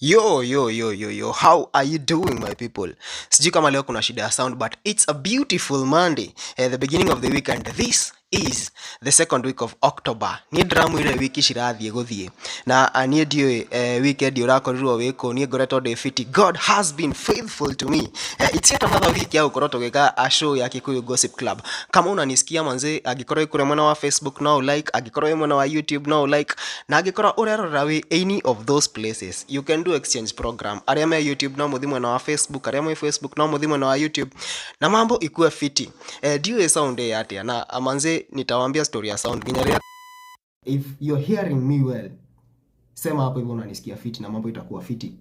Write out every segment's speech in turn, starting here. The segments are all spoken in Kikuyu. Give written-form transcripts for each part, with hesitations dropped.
Yo, yo, yo, yo, yo, how are you doing, my people? Sijui kama leo kuna shida ya sound, but it's a beautiful Monday, the beginning of the week, and this is the second week of October. Niĩ ndĩramwĩrire wiki cirathiĩ gũthiĩ na niĩ ndiũĩ weekend ũrakorirwo wĩkũ. Niĩ ngoretwo ndĩ fiti. God has been faithful to me. It's yet another week ya gũkorwo tũgĩka a show ya Kikuyu Gossip Club. Kama unanisikia manze, angĩkorwo wĩ kũrĩa mwena wa Facebook no like, angĩkorwo wĩ mwena wa YouTube no like, na angĩkorwo ũrerorera wĩ any of those places, you can do exchange program. Arĩa me YouTube no mũthi mwena wa Facebook, arĩa me Facebook no mũthi mwena wa YouTube, na mambo ikue fiti. Ndiũĩ sound ĩ atĩa, na manze nitawaambia story ya sound nginya rĩrĩa. If you're hearing me well, sema hapo hivyo unanisikia fiti na mambo itakuwa fiti.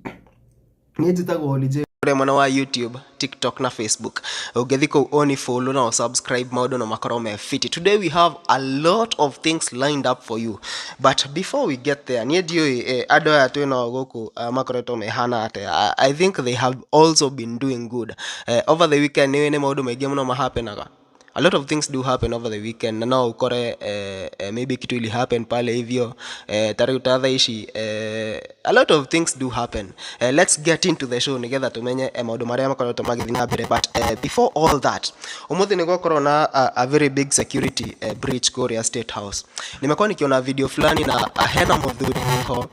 Niĩ njĩtagwo Holly J kũrĩa mwena wa YouTube, TikTok na Facebook. Ũngĩthiĩ kũu oni follow na subscribe, maũndũ no makorwo me fiti. Today we have a lot of things lined up for you, but before we get there, niĩ ndiũĩ andũ aya twĩ nao gũkũ makoretwo mehana atĩa. I think they have also been doing good over the weekend. Nĩ maũndũ maingĩ mũno mahapenaga. A lot of things do happen over the weekend, na no ukore maybe kitu ili happen pale hivyo ta rĩu ta thaa ici a lot of things do happen. Let's get into the show nigetha tumenye maũndũ marĩa makoretwo magĩthiĩ na mbere. But before all that, ũmũthĩ nĩ gwakorwo na a very big security breach kũrĩa State House. Nimekuwa nikiona video fulani na hena mũthuri ho.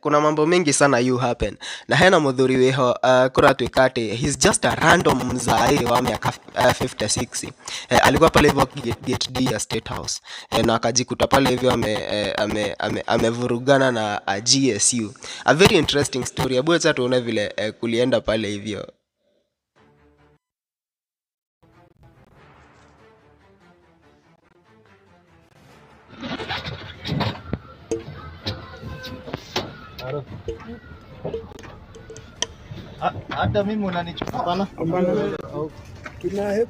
Kuna mambo mengi sana you happen, na hena muthuri wiho kuratuika ati he's just a random mzae wa miaka 56. Alikuwa pale hivyo gate D ya State House na akajikuta pale hivyo amevurugana na GSU. A very interesting story. Hebu acha tuone vile kulienda pale hivyo. Hata mimi unanichukua? Hapana. Tuna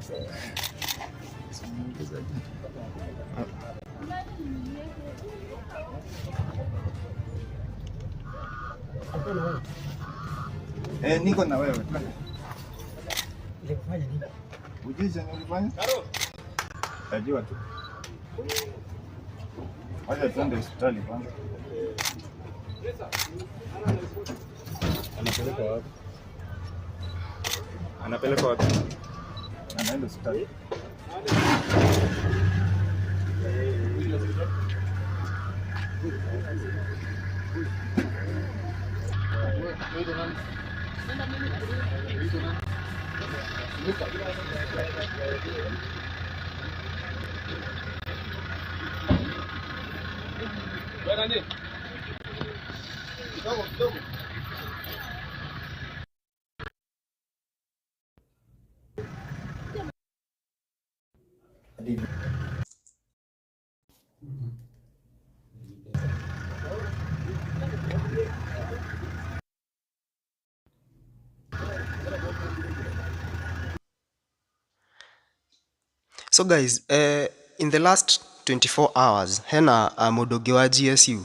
Niko na wewe. Hujui chenye ulifanya? Tajua tu. Wacha tuende hospitali kwanza. Anapelekwa wapi? Anapelekwa wapi? Anaenda hospitali. So guys, in the last 24 hours hena mũndũ ũngĩ wa GSU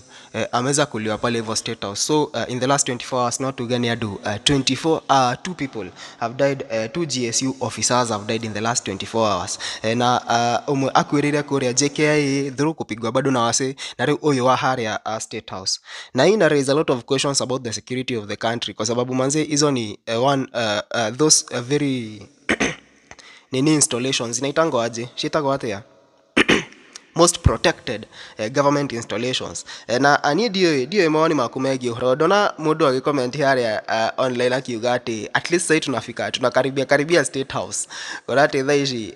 ameweza kuliwa pale hivyo State House. So in the last 24 hours, not tugani adu 24 two people have died, two GSU officers have died in the last 24 hours. Na ũmwe akuĩrĩire kũrĩa JKIA through kupigwa bado na wase, na rĩu ũyũ wa harĩa State House. Na hii ina raise a lot of questions about the security of the country, kwa sababu manze hizo ni one those very nini installations inaitangwa aje, ciĩtagwo atĩa, most protected government installations. Na niĩ ndiũĩ mawoni maku megiĩ ũhoro. Ndona mũndũ agĩcomment harĩa online akiuga atĩ at least sasa tunafika tunakaribia karibia State House, kora atĩ thaa ici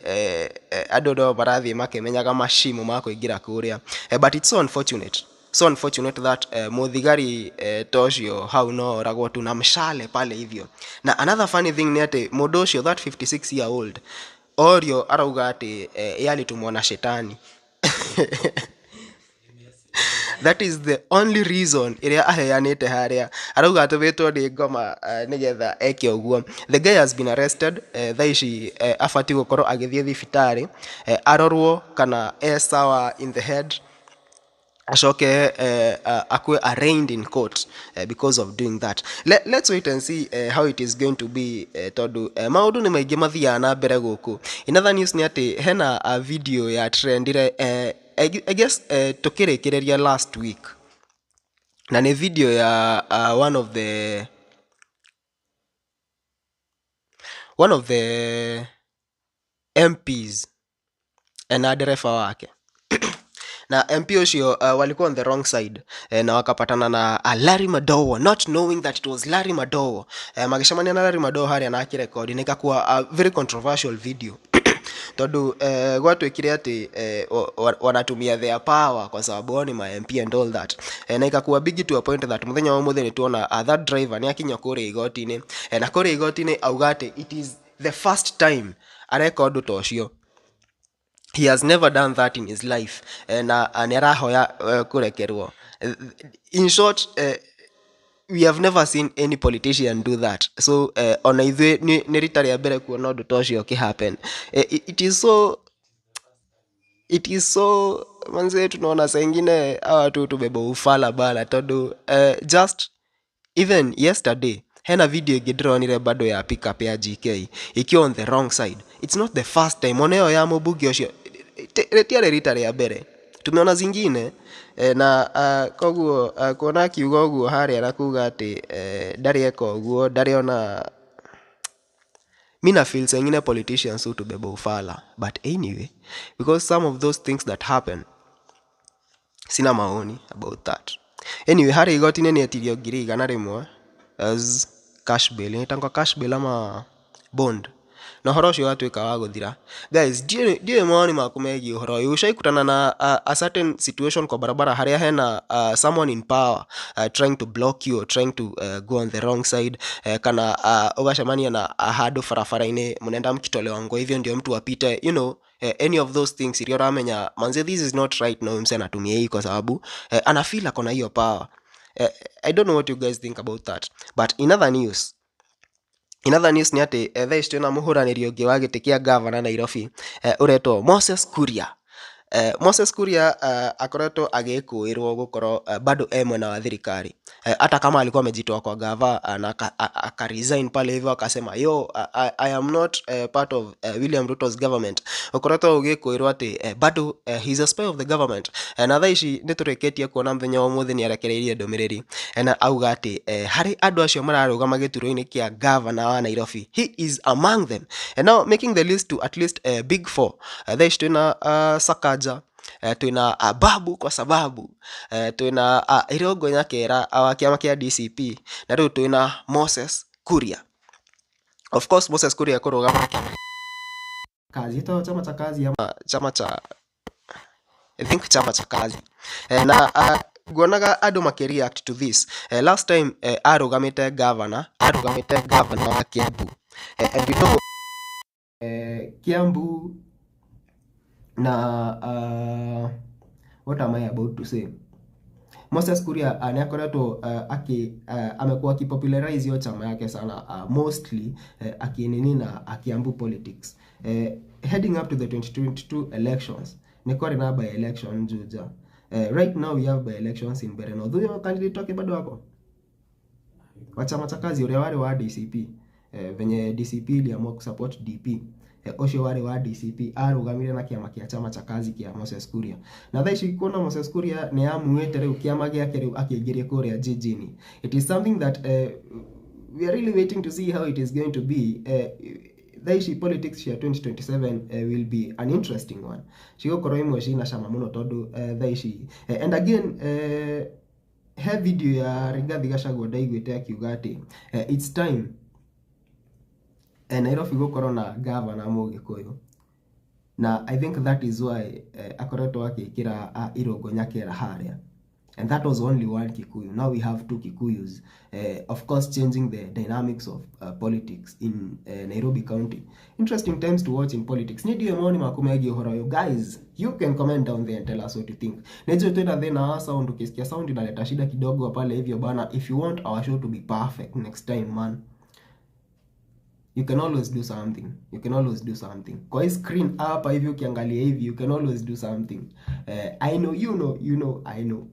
andũ no marathiĩ makĩmenyaga macimo ma kũingĩra kũrĩa. But it's so unfortunate, so unfortunate that muthigari ta ũcio hau no oragwo tu na mshale pale hivyo. Na another funny thing ni atĩ mũndũ ũcio, that 56 year old, orio arauga atĩ ye alitumwo na shetani. That is the only reason ĩrĩa aheanĩte harĩa arauga atũmĩtwo nĩ ngoma nĩgetha eke ũguo. The guy has been arrested. Thaa ici abatiĩ gũkorwo agĩthiĩ thibitarĩ arorwo kana e sawa in the head, acoke akue arraigned in court because of doing that. Let's wait and see how it is going to be, tondu maundu nĩ maingĩ mathiaga na mbere gũkũ. In other news nĩ atĩ hena a video ya trendire, I guess, tukĩrĩkĩrĩria last week. Na nĩ video ya one of the MPs na ndereba wake. Na MP ũcio walikuwa on the wrong side na wakapatana na Larry Madowo, not knowing that it was Larry Madowo. Magĩcemania na Larry Madowo harĩa na akĩrekodi, na ikakuwa a very controversial video tondu gwatuĩkire atĩ wanatumia their power kwa sababu wao ni ma MP and all that, na ikakuwa big to a point that muthenya wa mũthĩ nĩ tuona that driver nĩ akinya kũrĩa igoti-inĩ, na kũrĩa igoti-inĩ auga atĩ it is the first time areka ũndũ ta ũcio. He has never done that in his life, na nĩ arahoya kũrekerwo. In short, we have never seen any politician do that, so ona ithuĩ nĩ rita rĩa mbere kuona ũndũ ta ũcio ũkĩhappen. It is so manze, tunaona saa ingine hawa watu tubeba ufala bana, tondu just even yesterday hena video ĩngĩ ndĩronire bado ya pickup ya GK ikiwa on the wrong side. It's not the first time. Ona ĩyo ya mũmbunge ũcio rĩtiarĩ rita rĩa mbere, tumeona zingine. Na koguo kuona akiuga ũguo harĩa na kuga atĩ ndarĩ eka ũguo, ndarĩ ona, mi na feel saa ingine politicians hutubeba ufala. But anyway, because some of those things that happen, sina maoni about that. Anyway, harĩa igoti-inĩ nĩ etirio 100,000 as cash bail, inaitangwa cash bail ama bond, na ũhoro ũcio watuĩka wa gũthira. Guys, ndiũĩ mawoni maku megiĩ ũhoro ũyũ. Ushaikutana na a certain situation kwa barabara harĩa hena someone in power trying to block you or trying to go on the wrong side, kana ũgacemania na handũ barabara-inĩ mnaenda mkitolewa nguo hivyo ndio mtu apite, any of those things iria ũramenya manze this is not right, no mse anatumia hii kwa sababu anafeel ako na hiyo power? I don't know what you guys think about that. But in other news nĩ atĩ thaa ici twĩna mũhũranĩri ũngĩ wa gĩtĩ kĩa gavana Nairobi, ũretwo Moses Kuria. Moses Kuria akoretwo agĩkũĩrwo gũkorwo bado e mwena wa thirikari, hata kama alikuwa amejitoa kwa gava na aka resign pale hivyo akasema, "Yo, I am not part of William Ruto's government." Ũkoretwo ũgĩkũĩrwo atĩ bado he's a spy of the government, na thaa ici nĩ tũrĩkĩtie kuona mũthenya wa ũmũthĩ nĩ arekereirie ndũmĩrĩri, na auga atĩ harĩ andũ acio mararũgama gĩturwa-inĩ kĩa gavana wa Nairobi, he is among them, and now making the list to at least big four. Thaa ici twĩna Sakaja, twĩna Babu, kwa sababu twĩna Irũngũ Nyakera wa kĩama kĩa DCP, na rĩu twĩna Moses Kuria. Of course Moses Kuria kũrũgama na kĩama kazi ito chama cha kazi ama chama cha, I think chama cha kazi, na nguonaga andũ makĩreact to this. Last time arũgamĩte governor wa Kiambu, and Kiambu na what am I about to say? Moses Kuria nĩ akoretwo aki amekuwa akipopularize hiyo chama yake sana, mostly akinini na Kiambu politics. Heading up to the 2022 elections, nĩ kwarĩ na by election Juja. Right now we have by elections in Mbeere North. Huyo candidate wake bado wako wa chama cha kazi, ũrĩa warĩ wa DCP, venye DCP iliamua kusupport DP, ũcio warĩ wa DCP arũgamire na kĩama kĩa chama cha kazi kĩa Moses Kuria. Na thaa ici kuona Moses Kuria nĩ amuĩte rĩu kĩama gĩake rĩu akĩingĩria kũrĩa jijini, it is something that we are really waiting to see how it is going to be. Thaa ici politics cia 2027 will be an interesting one, cigũkorwo imwe cina cama mũno, tondũ thaa ici and again he video ya Rigathi Gachagua ndaiguĩte akiuga atĩ it's time Nairobi gũkorwo na gavana Mũgĩkũyũ, na I think that is why akoretwo agĩkĩra Irũngũ Nyakera harĩa, and that was only one Kikuyu. Now we have two Kikuyus, of course changing the dynamics of politics in Nairobi County. Interesting times to watch in politics. Nĩ ndiũĩ maoni maku megiĩ ũhoro ũyũ. Guys, you can comment down there and tell us what you think. Nĩnjũĩ twĩna thĩna wa sound. Ukisikia sound inaleta shida kidogo pale hivyo bana, if you want our show to be perfect next time, man, you can always do something. You can always do something kwa hii screen hapa hivi. Ukiangalia hivi, you can always do something. I know you know, you know I know.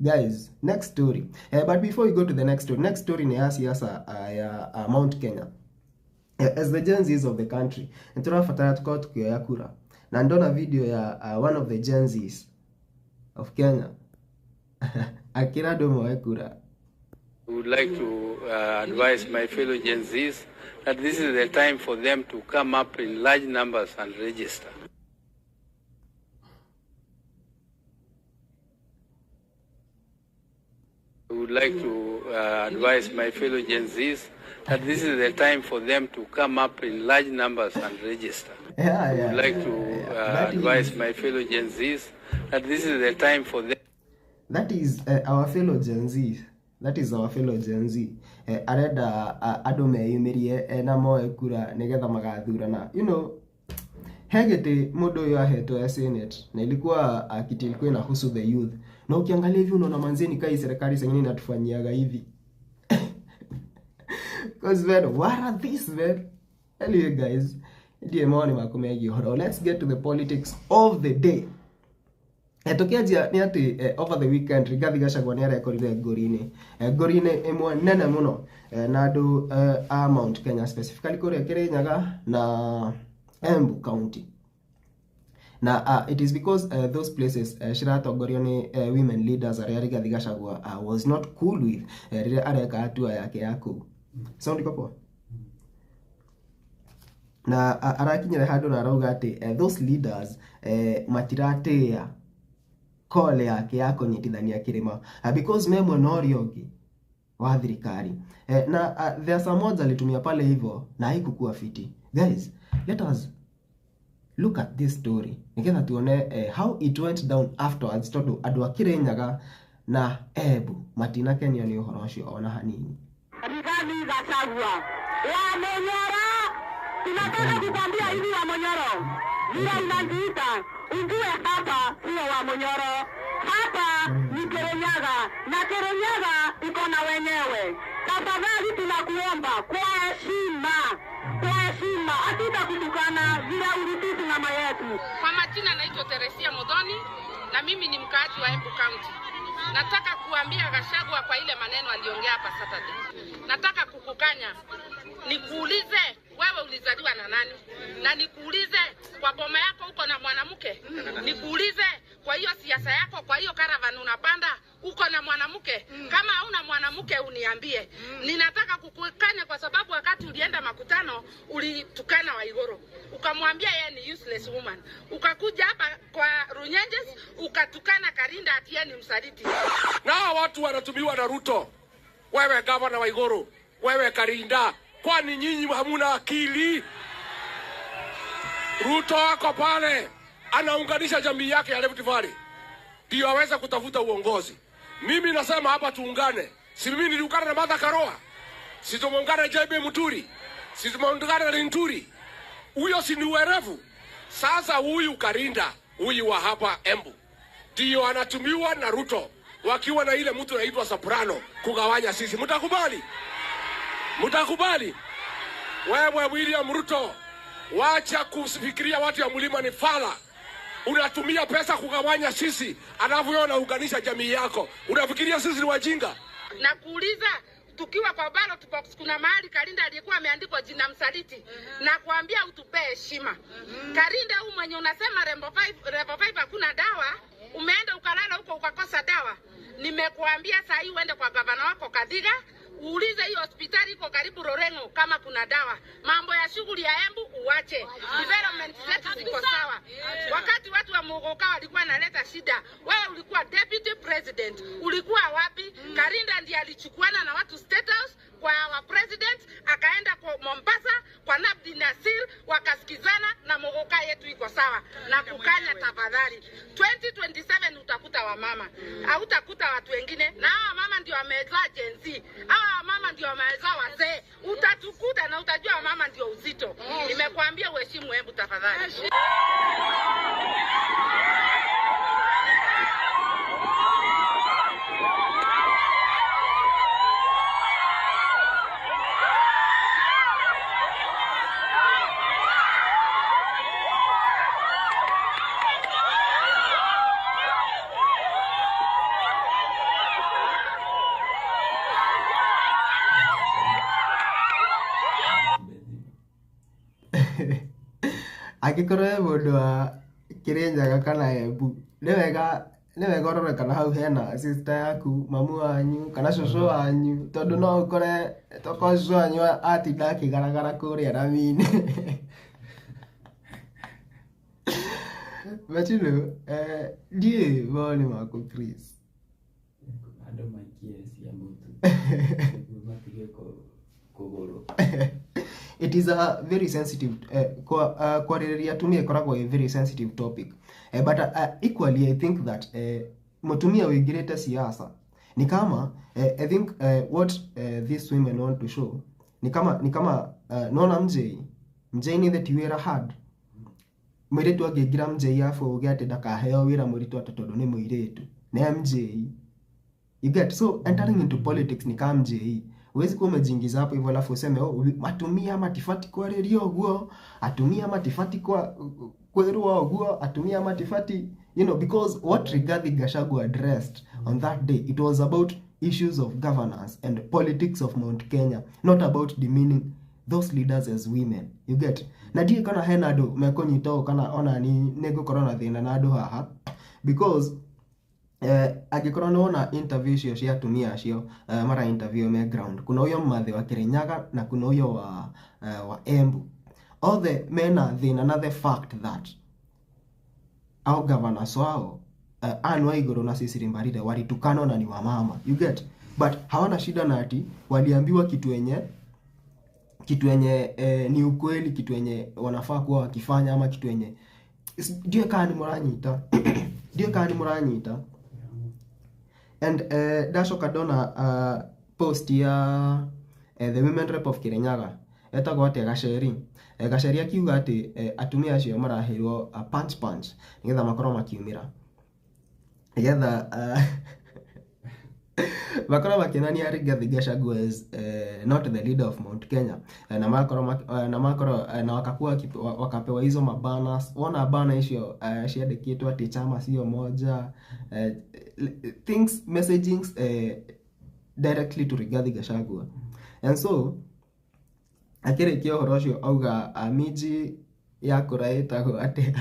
Guys, next story. But before we go to the next story, next story ni ya siasa ya Mount Kenya. As the Gen Zs of the country, nĩtũrabatara tukorwo tukĩoya kura, na ndona video ya one of the Gen Zs of Kenya. Akĩra andũ moe kura. We would like to advise my fellow Gen Zs that this is the time for them to come up in large numbers and register. We would like to advise my fellow Gen Zs that this is the time for them to come up in large numbers and register. Yeah, We yeah, would like yeah, to yeah. That advise is my fellow Gen Zs that this is the time for them. That is our fellow Gen Z. That is our fellow Gen Z. Arenda andũ meyumĩrie na moe kura nĩgetha magathurana. You know, he gĩtĩ mũndũ ũyũ ahetwo ya Senate na ilikuwa kiti ilikuwa inahusu the youth. Na ukiangalia hivi unaona manze ni kai serikali saa ingine inatufanyiaga hivi. Because man, what are these, man? Anyway guys, ndiye maoni maku megiĩ ũhoro. Let's get to the politics of the day. Tukianjia nĩ atĩ over the weekend Rigathi Gachagua nĩ arekorire ngũri-inĩ ngũri-inĩ ĩmwe nene mũno na andũ a Mount Kenya, specifically kũrĩa Kirinyaga na Embu County. Na it is because those places ciratongorio nĩ women leaders arĩa Rigathi Gachagua was not cool with rĩrĩa areka hatua yake ya kũu. Sound iko poa? Na arakinyire handũ na arauga atĩ those leaders matiratĩĩa call yake ya kũnyitithania kĩrĩma because me mwena ũrĩa ũngĩ wa thirikari na there are some words alitumia pale hivyo na haikukuwa fiti. Guys, let us look at this story nigetha tuone how it went down afterwards, tondu andũ a Kirinyaga na Embu matinakenio nĩ ũhoro ũcio ona hanini. Rigathi Gachagua wa Monyoro, tunataka kukwambia hivi wa Monyoro, vile unajiita ujue hapa sio wa Monyoro, hapa ni Kirinyaga na Kirinyaga iko na wenyewe. Tafadhali tunakuomba kwa heshima, kwa heshima, hatutakutukana vile ulitusi mama yetu. Kwa majina naitwa Teresia Modhoni na mimi ni mkaaji wa Embu County. Nataka kuambia Gachagua kwa ile maneno aliongea hapa Saturday. Nataka kukukanya. Nikuulize wewe ulizaliwa na nani? Na nikuulize kwa boma yako uko na mwanamke? Nikuulize kwa hiyo siasa yako, kwa hiyo caravan unapanda uko na mwanamke? Kama hauna mwanamke uniambie. Ninataka kukukanya kwa sababu wakati ulienda makutano ulitukana Waiguru. Ukamwambia yeye ni useless woman. Ukakuja hapa kwa Runyenjes ukatukana Karinda ati yeye ni msaliti. Na hawa watu wanatumiwa na Ruto. Wewe gavana Waiguru, wewe Karinda, kwani nyinyi hamuna akili? Ruto ako pale anaunganisha jamii yake ya Rift Valley ndio aweze kutafuta uongozi. Mimi nasema hapa tuungane. Si mimi niliungana na Martha Karua, si tumeungana na JB Muturi, si tumeungana na Linturi. Huyo si ni uerevu? Sasa huyu Karinda, huyu wa hapa Embu, ndio anatumiwa na Ruto wakiwa na ile mtu anaitwa Soprano kugawanya sisi. Mtakubali? Mtakubali? Wewe William Ruto, wacha kufikiria watu ya mlima ni fala. Unatumia pesa kugawanya sisi, alafu wewe unaunganisha jamii yako. Unafikiria sisi ni wajinga? Na kuuliza tukiwa kwa ballot box kuna mahali Karinda aliyekuwa ameandikwa jina msaliti, na kuambia utupee heshima. Karinda huyu mwenye unasema Level 5 hakuna dawa, umeenda ukalala huko ukakosa dawa. Nimekuambia saa hii uende kwa gavana wako Kathiga, uulize hiyo hospitali iko karibu Rorengo kama kuna dawa. Mambo ya shughuli ya Embu uache. Development zetu ziko sawa. Wakati watu wa Muguka walikuwa wanaleta shida, wewe ulikuwa deputy president, ulikuwa wapi? Karinda ndiye alichukuana na watu State House kwa our president, akaenda kwa Mombasa kwa Nabdi Nasir, wakasikizana na Muguka yetu iko sawa. Na kukanya tafadhali, 2027 utakuta wamama, hautakuta watu wengine. Na hawa mama ndio wamezaa Gen Z, hawa mama ndio wamezaa wazee. Utatukuta na utajua wamama ndio uzito. Nimekuambia uheshimu Embu tafadhali. Angĩkorwo he mũndũ wa Kirinyaga kana Embu, nĩ wega Nĩ wega ũrore kana hau hena sister yaku, mamu wanyu kana cũcũ wanyu, tondũ no ũkore tokorwo cũcũ wanyu atinda akĩgaragara kũrĩa rami-inĩ. But you know, ndiũĩ mawoni maku, Chris. Andũ maikie cia mũtu nĩguo matige kũgũrwo. It is a very sensitive kwarĩrĩria atumia ĩkoragwo a very sensitive topic, but equally I think that mũtumia wĩingĩrĩte siasa ni kama I think what these women want to show ni kama nona mjei mjei nĩ the ti wĩra hard. Mũirĩtu angĩingĩra mjei abu uge atĩ ndakaheo wĩra mũritũ atĩ tondũ nĩ mũirĩtu nĩ MJ, you get? So entering into politics ni kama MJ. Huwezi kuwa umejiingiza hapo hivyo alafu useme, "Oh, atumia matifati kwarĩrio ũguo, atumia matifati kwa kwĩrwo ũguo, atumia matifati," because what Rigathi Gachagua addressed on that day, it was about issues of governance and politics of Mount Kenya, not about demeaning those leaders as women, you get? Na ndiũĩ kana hena andũ mekũnyita ũũ kana ona ni nĩngũkorwo na thĩna na andũ haha, because angĩkorwo nĩ wona interview icio cia atumia acio mara interview me ground, kuna huyo mmathe wa Kirinyaga na kuna huyo wa Embu, othe mena thĩna na the fact that au governors wao, Anne Waiguru na Cecily Mbarire, walitukanwa na ni wamama, you get? But hawana shida na ati waliambiwa kitu yenye ni ukweli, kitu yenye wanafaa kuwa wakifanya ama kitu yenye ndiũĩ kana nĩ mũranyita, ndiũĩ kana nĩ mũranyita. And ndacoka ndona post ya the women rep of Kirinyaga, etagwo atĩa, Gaceri. Gaceri akiuga atĩ atumia acio maraheirwo punch punch nĩgetha makorwo makiumĩra, nĩgetha makorwo makĩonania Rigathi Gachagua is not the leader of Mount Kenya, na makorwo na makorwo na wakakuwa wakapewa hizo mabanners. Wona bana icio ciandĩkĩtwo atĩ chama sio moja, things, messagings directly to Rigathi Gachagua. And so akĩrĩkia ũhoro ũcio auga minji yakũra ĩtagwo atĩa?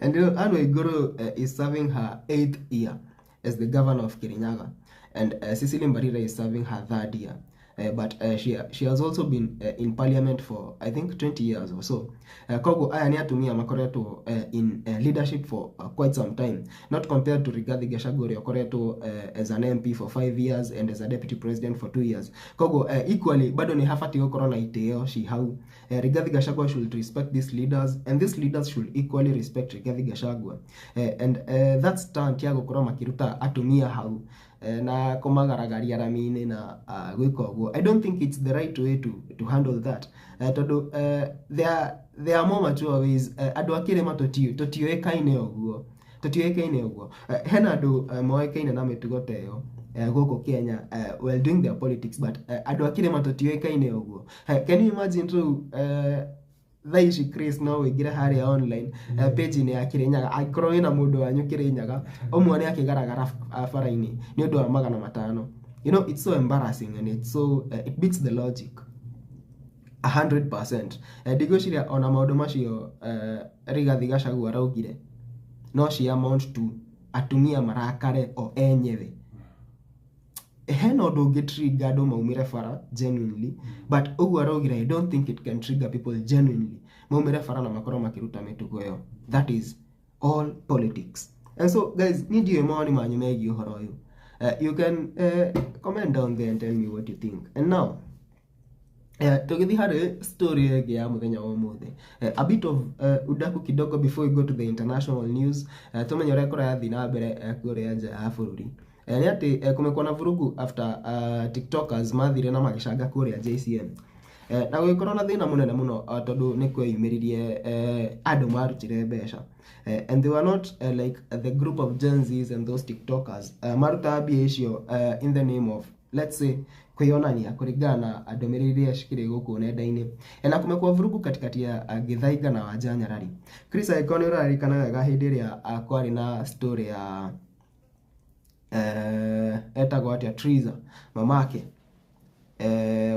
And you know, Anne Waiguru is serving her eighth year as the governor of Kirinyaga, and Cecily Mbarire is serving her third year. But she has also been in parliament for, I think, 20 years or so. Koguo aya nĩ atumia makoretwo in leadership for quite some time, not compared to Rigathi Gachagua ũrĩa ũkoretwo as an MP for 5 years and as a deputy president for 2 years. Koguo equally bado nĩ habatiĩ gũkorwo na itĩo ci hau. Rigathi Gachagua should respect these leaders and these leaders should equally respect Rigathi Gachagua. And that stunt ya gũkorwo makĩruta atumia hau na kũmagaragaria rami-inĩ na gwĩka ũguo, I don't think it's the right way to handle that, tondũ there are more mature ways. Andũ a kĩrĩma tũtiũĩkaine ũguo, tũtiũĩkaine ũguo. Hena andũ moĩkaine na mĩtugo ta ĩyo gũkũ Kenya while doing their politics, but andũ a kĩrĩma tũtiũĩkaine ũguo. Can you imagine rĩu thaa ici, Chris, no wĩingĩre harĩa online page-inĩ ya Kirinyaga, angĩkorwo wĩna mũndũ wanyu Kirinyaga, ũmuone akĩgaragara bara-inĩ nĩ ũndũ wa 500? You know, it's so embarrassing and it's so it beats the logic 100%. Ndigwĩciria ona maũndũ macio Rigathi Gachagua araugire no ci amount to atumia marakare o enyewe. Hena ũndũ ũngĩ trigger andũ maumĩre bara genuinely, but ũguo araugire, I don't think it can trigger people genuinely maumĩre bara na makorwo makĩruta mĩtugo ĩyo. That is all politics. And so guys, niĩ ndiũĩ mawoni manyu megiĩ ũhoro ũyũ. You can comment down there and tell me what you think. And now tũgĩthiĩ harĩ story ĩngĩ ya mũthenya wa ũmũthĩ, a bit of udaku kidogo before we go to the international news, tũmenye ũrĩa kũrathiĩ na mbere kũrĩa nja ya bũrũri. Nĩ atĩ kumekuwa na vurugu after tiktokers mathire na magĩcanga kũrĩa JCM, na gũgĩkorwo na thĩna mũnene mũno, tondũ nĩ kweyumĩririe andũ marutire mbeca, and they were not like the group of Gen Zs and those tiktokers marutaga mbia icio in the name of, let's say, kwĩyonania kũringana na ndũmĩrĩri iria cikĩrĩ gũkũ nenda-inĩ. Na kumekuwa vurugu katikati ya Gĩthaiga na Wanja Nyarari. Chris, angĩkorwo nĩ ũraririkana wega, hĩndĩ ĩrĩa kwarĩ na story ya etagwo atĩa, Triza mamake,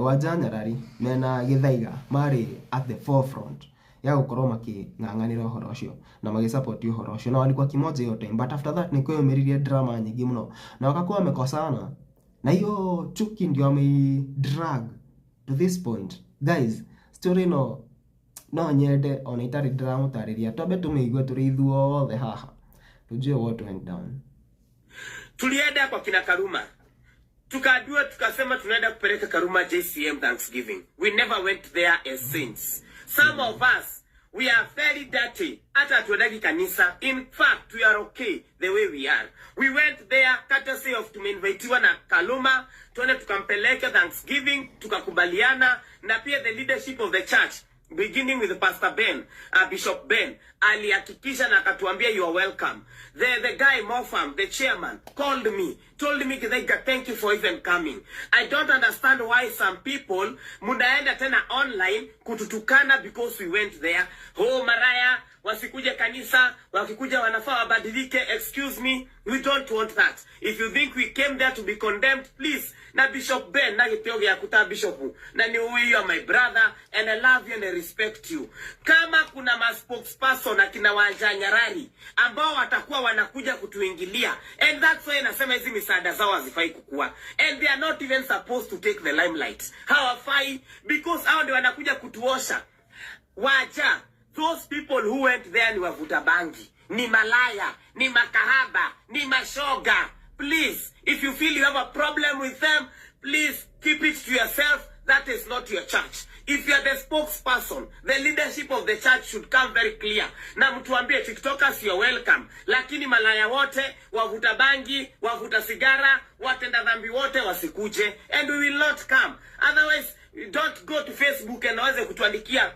Wanja Nyarari mena Gĩthaiga marĩ at the forefront. Ya gũkorwo makĩng'ang'anĩra ũhoro ũcio na magĩsupport ũhoro ũcio na walikuwa kimoja hiyo time, but after that nĩ kweyumĩririe drama nyingĩ mũno na wakakuwa wamekosana, na hiyo chuki ndio wamei drag to this point. Guys, story ĩno no nyende ona itarĩ ndĩramũtarĩria, twambe tũmĩigue tũrĩ ithuothe haha tujue what went down. Tulienda kwa kina Karuma, tukaambiwa, tukasema tunaenda kupeleka Karuma JCM Thanksgiving. We never went there as saints. Some of us, we are very dirty, hata hatuendagi kanisa. In fact, we are okay the way we are. We went there courtesy of tumeinvitiwa na Kaluma tuende tukampeleke Thanksgiving, tukakubaliana na pia the leadership of the church, beginning with Pastor Ben, Bishop Ben, alihakikisha na akatuambia, "You are welcome." The guy Mofam, the chairman, called me, told me, "Githaiga, thank you for even coming." I don't understand why some people munaenda tena online kututukana because we went there. Oh, maraya wasikuje kanisa, wakikuja wanafaa wabadilike. Excuse me, we don't want that. If you think we came there to be condemned, please. Na Bishop Ben, na gĩtĩo gĩaku ta bishop, na ni you are my brother and I love you and I respect you. Kama kuna ma spokesperson akina Wanja Nyarari ambao watakuwa wanakuja kutuingilia, and that's why nasema hizi misaada zao hazifai kukua, and they are not even supposed to take the limelight. Hawafai, because hao ndio wanakuja kutuosha. Wacha, those people who went there ni wavuta bangi, ni malaya, ni makahaba, ni mashoga. Please, if you feel you have a problem with them, please keep it to yourself. That is not your church. If you are the spokesperson, the leadership of the church should come very clear na mtuambie, "TikTokers, you are welcome, lakini malaya wote, wavuta bangi, wavuta sigara, watenda dhambi wote wasikuje," and we will not come. Otherwise, don't go to Facebook and waweze kutuandikia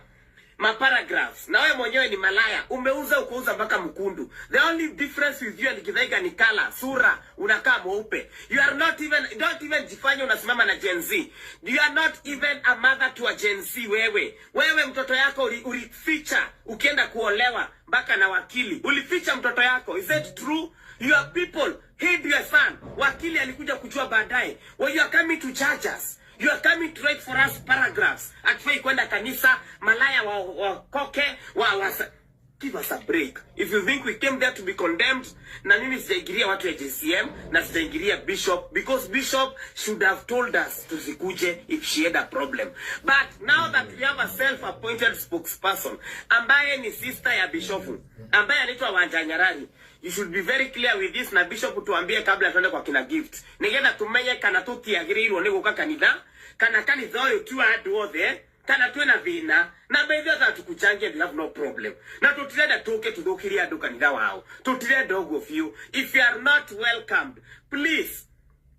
maparagraphs, na wewe mwenyewe ni malaya, umeuza ukauza mpaka mkundu. The only difference with you and Githaiga ni color, sura, unakaa mweupe. You are not even, don't even jifanye unasimama na Gen Z. You are not even a mother to a Gen Z. Wewe, wewe mtoto yako ulificha ukienda kuolewa mpaka na wakili, ulificha mtoto yako. Is that true? Your people hid your son. Wakili alikuja kujua baadaye. Well, you are coming to judge us. You are coming to write for us paragraphs. Hatufai kwenda kanisa, malaya wa wakoke wa give us a break. If you think we came there to be condemned, na mimi sijaingilia watu ya JCM na sijaingilia Bishop, because Bishop should have told us tusikuje if she had a problem. But now that we have a self-appointed spokesperson ambaye ni sister ya Bishop, ambaye anaitwa Wanja Nyarari, you should be very clear with this, na Bishop tuambie kabla tuende kwa kina Gift. Nigetha tumenye kana tutiagĩrĩirwo nĩ gũka kanitha, kana kanitha ũyũ ti wa andũ othe, kana twĩna thĩna na mbeithi othe tukuchangia. We have no problem, na tutirenda tũke tũthũkĩrie andũ kanitha wao, tutirenda ũguo biũ. If you are not welcomed, please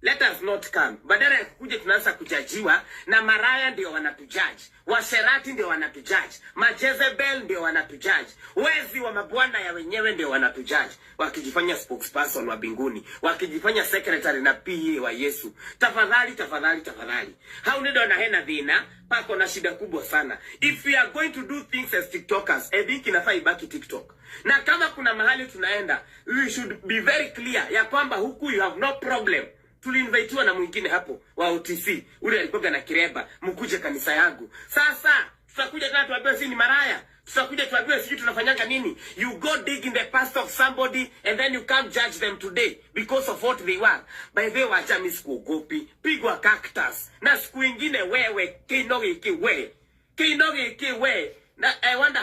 let us not come. Badala ya kukuja tunaanza kujajiwa na maraya, ndio wanatujudge, washerati ndio wanatujudge, majezebel ndio wanatujudge, wezi wa mabwana ya wenyewe ndio wanatujudge, wakijifanya spokesperson wa mbinguni, wakijifanya secretary na PA wa Yesu. Tafadhali, tafadhali, tafadhali, hau nĩ ndona hena thĩna, pako na shida kubwa sana. If we are going to do things as TikTokers, I think inafaa ibaki TikTok, na kama kuna mahali tunaenda, we should be very clear ya kwamba huku you have no problem. Tuliinvitiwa na mwingine hapo wa OTC, ule alikuwa na kireba, "Mkuje kanisa yangu." Sasa tutakuja tena tuambiwe si ni maraya, tutakuja tuambiwe sijui tunafanyanga nini. You go dig in the past of somebody and then you come judge them today because of what they were. By the way, wacha, mimi sikuogopi, pigwa cactus na siku ingine wewe kino giki, we kino giki we. Na I wonder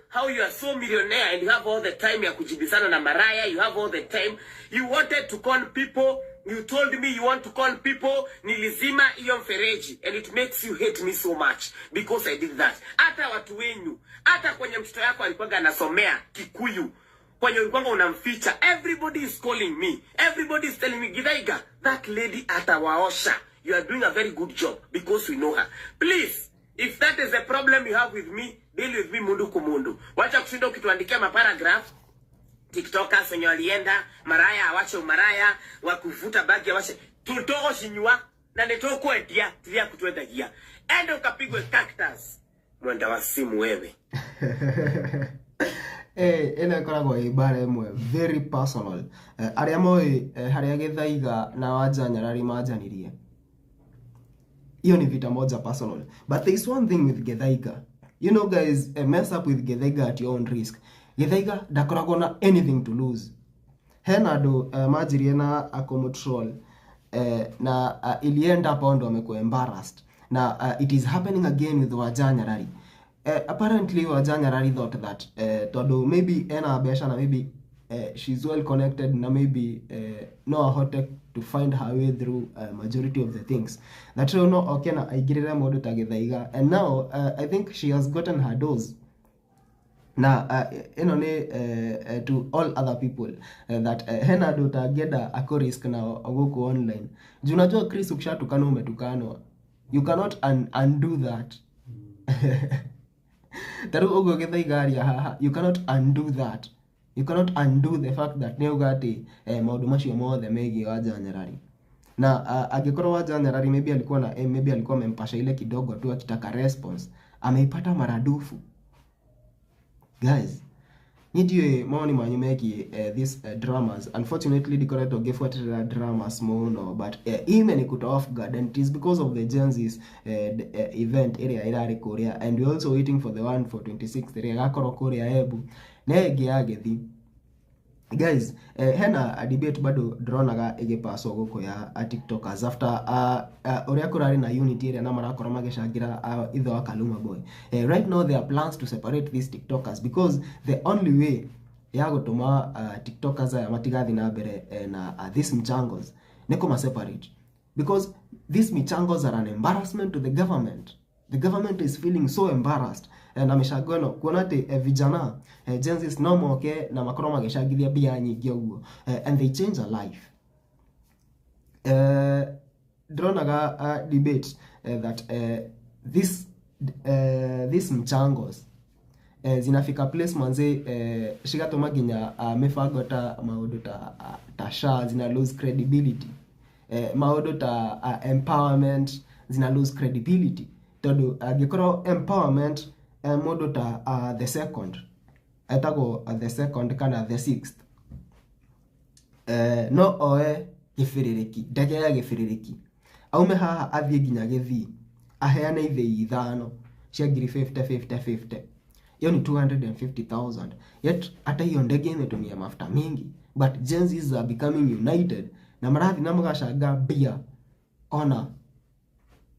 how you are so millionaire and you have all the time ya kujibizana na maraya. You have all the time. You wanted to call people. You told me you want to call people. Nilizima hiyo mfereji and it makes you hate me so much because I did that. Hata watu wenyu, hata kwenye mtoto yako alikuwa anasomea Kikuyu, kwenye ulikuwa unamficha. Everybody is calling me. Everybody is telling me, "Githaiga, that lady atawaosha. You are doing a very good job," because we know her. Please, if that is a problem you have with me, deal with me mundu kumundu. Wacha kushinda ukituandikia maparagraph. TikTokers wenye walienda, maraya awache umaraya, wa kuvuta bagi awache, tutogocinyua na nĩtũkwendia tiria kutwendagia. Enda ukapigwe cactus, mwenda wa simu wewe. Eh, ĩno ĩkoragwo ĩ mbara ĩmwe very personal. Eh, arĩa moĩ harĩa Gĩthaiga na Wanja Nyarari manjanirie, hiyo ni vita moja personal. But there is one thing with Githaiga. You know guys, mess up with Githaiga at your own risk. Githaiga ndakoragwo na anything to lose. Hena andũ manjirie na akũmũtroll na ilienda hapo ndo amekuwa embarrassed na it is happening again with Wanja Nyarari. Apparently Wanja Nyarari thought that tondũ maybe ena mbeca na maybe she's well connected na maybe no ahote to find her way through majority of the things that rĩu no oke na aingĩrĩre mũndũ ta Githaiga, and now I think she has gotten her dose. Na ĩno nĩ to all other people that hena andũ ũtangĩenda akũrisk na gũkũ online, juu unajua Chris, ukishatukana umetukanwa, you cannot undo that. Ta rĩu ũguo Githaiga aria haha, you cannot undo that. You cannot undo the fact that nĩ auga atĩ maũndũ macio mothe megiĩ Wanja Nyarari. Na angĩkorwo Wanja Nyarari maybe alikuwa na maybe alikuwa amempasha ile kidogo tu akitaka response, ameipata maradufu. Guys, niĩ ndiũĩ mawoni manyu megiĩ these dramas. Unfortunately ndikoretwo ngĩbuatĩrĩra dramas mũno, but imenikuta off guard, and it is because of the Gen Zs event ĩrĩa ĩrarĩ kũrĩa, and we also waiting for the one for 26 ĩrĩa ĩgakorwo kũrĩa Embu na ĩngĩ ya Gĩthii. Guys, hena a debate bado ndĩronaga ĩgĩpaswo gũkũ ya a TikTokers after ũrĩa kũrarĩ na unity ĩrĩa na marakorwo magĩcangĩra ithe wa Kaluma Boy. Right now there are plans to separate these TikTokers because the only way ya gũtũma TikTokers aya matigathiĩ na mbere na these mchangos nĩ kũma separate, because these michangos are an embarrassment to the government. The government is feeling so embarrassed na mĩcango ĩno, kuona atĩ vijana Gen Zs no moke na makorwo magĩcangithia mbia nyingĩ ũguo and they change a life. Ndĩronaga debate that this mchangos zinafika place manze cigatũma nginya mĩbango ta maũndũ ta SHA zina lose credibility, maũndũ ta empowerment zina lose credibility, tondũ angĩkorwo empowerment mũndũ ta the second etagwo the second kana the sixth no oe gĩbĩrĩrĩki, ndege ya gĩbĩrĩrĩki, aume haha athiĩ nginya Gĩthii aheane ithĩi ithano cia ngiri 50 50 50, hiyo ni 250,000. Yet hata hiyo ndege imetumia mafuta mingi, but Gen Zs are becoming united na marathi na magacanga mbia ona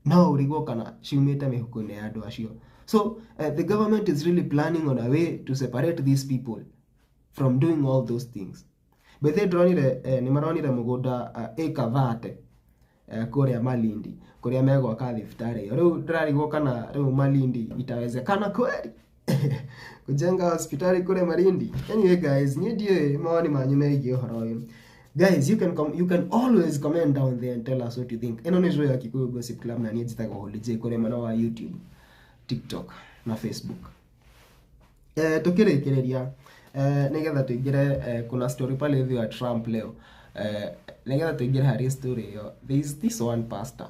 no ũrigwo kana ciumĩte mĩhuko-inĩ ya andũ acio. So the government is really planning on a way to separate these people from doing all those things. Bethe ndĩronire nĩ maronire mũgũnda ĩka 30 kũrĩa Malindi kũrĩa megwaka thibitarĩ ĩyo. Rĩu ndĩrarigwo kana rĩu Malindi itawezekana kweli kujenga hospitali kule Malindi. Anyway guys, niĩ ndiũĩ mawoni manyu megiĩ ũhoro ũyũ. Guys, you can always comment down there and tell us what you think. Ĩno nĩ show ya Kikuyu Gossip Club na niĩ njĩtagwo Holy J kũrĩa mwena wa YouTube, TikTok na Facebook. Tukĩrĩkĩrĩria nĩgetha tũingĩre kuna story pale hivi ya Trump leo. Nĩgetha tũingĩre harĩ story ĩyo, there is this one pastor.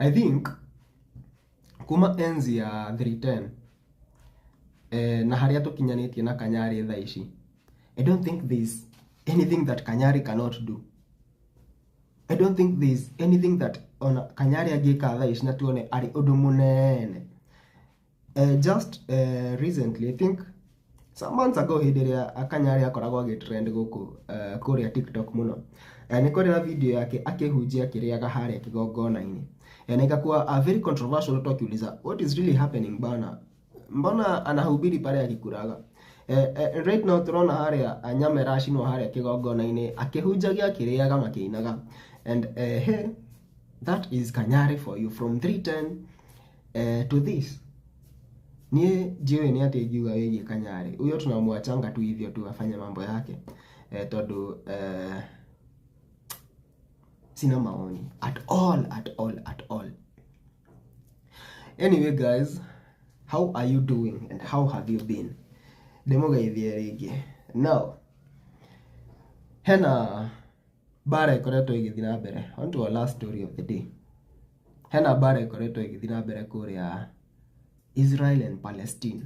I think kuma enzi ya 310 na harĩa tũkinyanĩtie na Kanyari thaa ici, I don't think there is anything that Kanyari cannot do. I don't think there is anything that ona Kanyari angĩka thaa ici na tuone arĩ ũndũ mũnene. Just recently, I think some months ago, hĩndĩ ĩrĩa Kanyari akoragwo agĩtrend gũkũ kũrĩa TikTok mũno, nĩ kwarĩ na video yake akĩhunjia akĩrĩaga harĩa kĩgongona-inĩ, na ikakuwa a very controversial, watu wakiuliza what is really happening bana, mbona anahubiri pale akikuraga? Right now turona harĩa nyama ĩracinwo harĩa kĩgongona-inĩ akĩhunjagia akĩrĩaga makĩinaga, and hey, that is Kanyari for you from 310 to this. Niĩ ndiũĩ nĩ atĩ ingiuga wĩgiĩ Kanyari, huyo tunamwachanga tu hivyo tu afanye mambo yake, tondũ Sina maoni at all, at all, at all. Anyway guys, how are you doing and how have you been? Ndĩmũgeithie rĩngĩ. Now, hena mbara ĩkoretwo ĩgĩthiĩ na mbere. On to our last story of the day. Hena mbara ĩkoretwo ĩgĩthiĩ na mbere kũrĩa Israel and Palestine.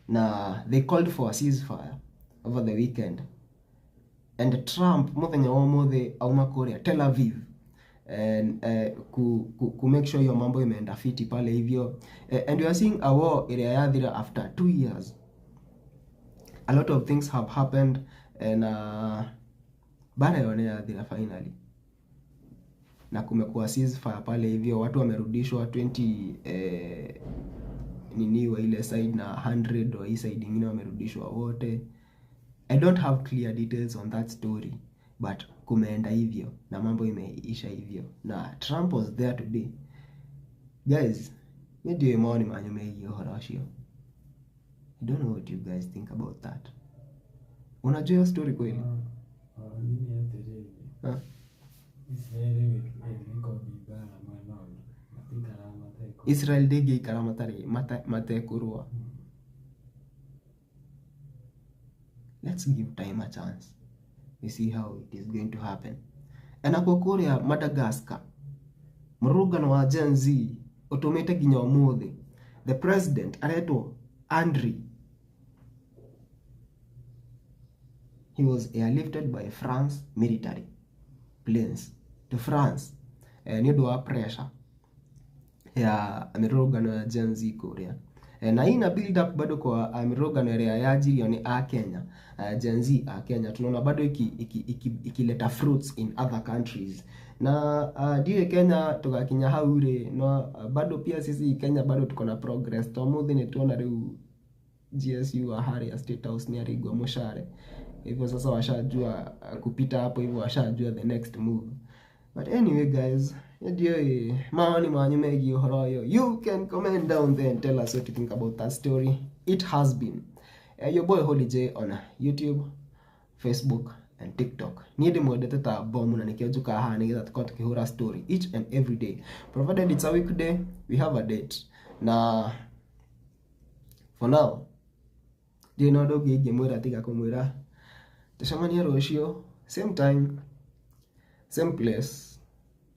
Na they called for a ceasefire over the weekend. And Trump muthenya wa ũmũthĩ auma kũrĩa Tel Aviv and ku make sure hiyo mambo imeenda fiti pale hivyo. And we are seeing a war ĩrĩa yathira after 2 years. A lot of things have happened and bara ĩyo nĩ yathira finally na kumekuwa ceasefire pale hivyo, watu wamerudishwa 20 nini wa ile side na 100 wa hii side ingine wamerudishwa wote. I don't have clear details on that story, but kumeenda hivyo na mambo imeisha hivyo na Trump was there today. Guys, niĩ ndiũĩ mawoni manyu megiĩ ũhoro ũcio. I don't know what you guys think about that. Unajua hiyo story kweli? Nini atĩrĩrĩ. Ah. Israeli ĩgĩkombi mbara mwena ũngĩ matikaraga matekũ Israel ndĩngĩikara matarĩ matekũrũa. Let's give time a chance, we see how it is going to happen. Enakuo kũrĩa Madagascar, mũrũrũngano wa Gen Z ũtũmĩte nginya ũmũthĩ the president aretwo Andry, he was airlifted by France military planes to France nĩ ũndũ wa pressure ya mĩrũrũngano ya Gen Z kũrĩa. Na hii ina build up bado kwa mĩrũrũngano ĩrĩa yanjirio nĩ a Kenya, Gen Z a Kenya. Tunaona bado ikileta iki fruits in other countries na ndiũĩ Kenya tũgakinya hau rĩ. No bado pia sisi Kenya bado tuko na progress to mũthĩ nĩ tuona rĩu GSU wa harĩa State House nĩ arigwo mũcare hivyo sasa washajua kupita hapo hivyo washajua the next move. But anyway guys, ndiũĩ maoni manyu megiĩ ũhoro ũyũ. You can comment down there and tell us what you think about that story. It has been your boy Holy J on YouTube, Facebook and TikTok. Niĩ ndĩmwendete ta bomu na nĩkĩo njũkaga haha nĩgetha tũkorwo tũkĩhũra story each and every day, provided it's a weekday, we have a date. Na for now ndirĩ na ũndũ ũngĩ ingĩmwĩra tiga kũmwĩra tũcemanie rũciũ, same time, same place,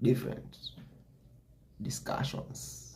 different discussions.